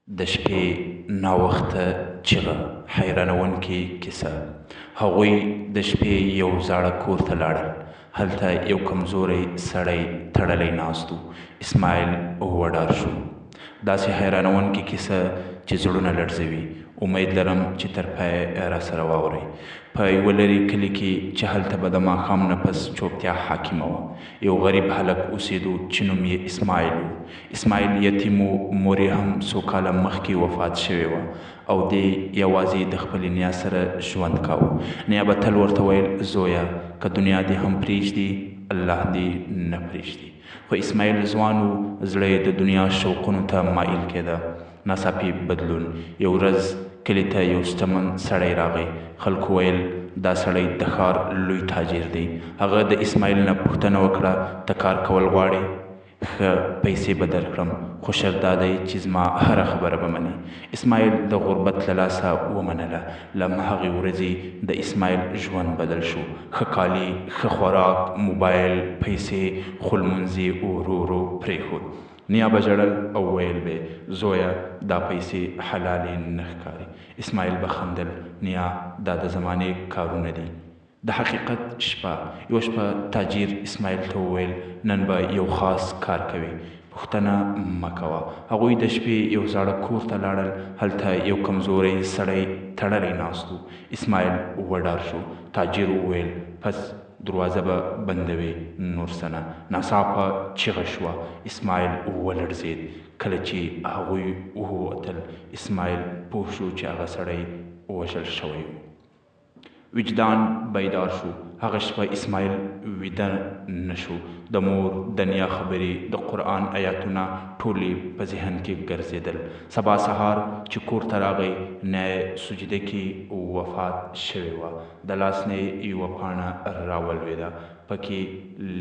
د شپې ناوخته چیغه، حیرانوونکې کیسه. هغوی د شپې یو زاړه کور ته لاړل. هلته یو کمزوری سړی تړلی ناست و. اسماعیل وډار شو. داسې حیرانوونکې کیسه چې زړونه لړزوي. امید لرم چې تر پایه راسره واورئ. په یوه لرې کلي کې چې هلته به د ماښام نه پس چوپتیا حاکمه وه، یو غریب هلک اوسېدو چې نوم یې اسماعیل و. اسماعیل یتیم و، مور یې هم څو کاله مخکې وفات شوې وه او دی یوازې د خپلې نیا سره ژوند کاوه. نیا به تل ورته ویل، زویه که دنیا دې هم پرېږدي، الله دې نه پرېږدي. خو اسماعیل ځوان و، زړه یې د دنیا شوقونو ته مایل کېده. ناڅاپي بدلون. یو ورځ کلي ته یو شتمن سړی راغی. خلکو ویل دا سړی د ښار لوی تاجر دی. هغه د اسماعیل نه پوښتنه وکړه، ته کار کول غواړې؟ ښه پیسې به درکړم، خو شرط دا دی چې زما هره خبره به منې. اسماعیل د غربت له لاسه ومنله. له هماغې ورځې د اسماعیل ژوند بدل شو. ښه کالي، ښه خوراک، موبایل، پیسې، خو لمونځ یې ورو ورو پرېښود. نیا به ژړل او ویل به، زویه دا پیسې حلالې نه ښکاري. اسماعیل به خندل، نیا دا د زمانې کارونه دي. د حقیقت شپه. یوه شپه تاجر اسماعیل ته وویل، نن به یو خاص کار کوي، پوښتنه مه کوه. هغوی د شپې یو زاړه کور ته لاړل. هلته یو کمزوری سړی تړلی ناست و. اسماعیل وډار شو. تاجر وویل، پس دروازه به بندوې، نور څه نه. ناڅاپه چیغه شوه. اسماعیل ولړزېد. کله چې هغوی ووتل، اسماعیل پوه شو چې هغه سړی وژل شوی و. وجدان بیدار شو. هغه شپه اسماعیل ویده نه شو. د مور د نیا خبرې، د قرآن آیاتونه ټولې په ذهن کې ګرځېدل. سبا سهار چې کور ته راغی، نیا یې سجده کې وفات شوې وه. د لاس نه یې یوه پاڼه راولوېده، پکې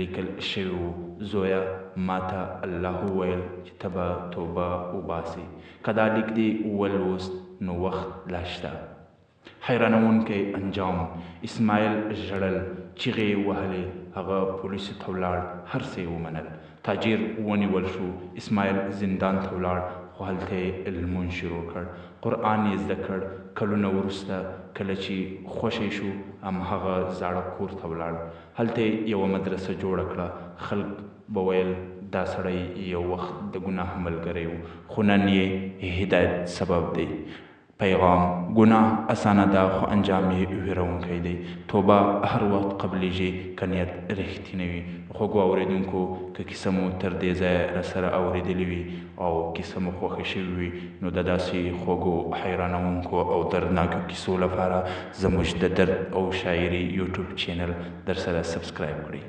لیکل شوي وو، زویه ما ته الله وویل چې ته به توبه وباسې. که دا لیک دې ولوست نو وخت لا شته. حیرانوونکی انجام. اسماعیل ژړل، چیغې یې وهلې. هغه پولیسو ته ولاړ، هر څه یې ومنل. تاجر ونیول شو. اسماعیل زندان ته ولاړ، خو هلته یې لمونځ شروع کړ، قرآن یې زده کړ. کلونه وروسته کله چې خوشی شو، هماغه زاړه کور ته ولاړ. هلته یې یوه مدرسه جوړه کړه. خلک به ویل دا سړی یو وخت د ګناه ملګری و، خو نن یې هدایت سبب دی. پیغام: ګناه اسانه ده، خو انجام یې ویرونکی دی. توبه هر وخت قبلیږي که نیت رښتینی وي. خوږو اورېدونکو، که کیسه مو تر دې ځایه راسره اورېدلې وي او کیسه مو خوښه شوې وي، نو د داسې خوږو، حیرانوونکو او دردناکو کیسو لپاره زموږ د درد او شاعري یوټیوب چینل درسره سبسکرایب کړئ.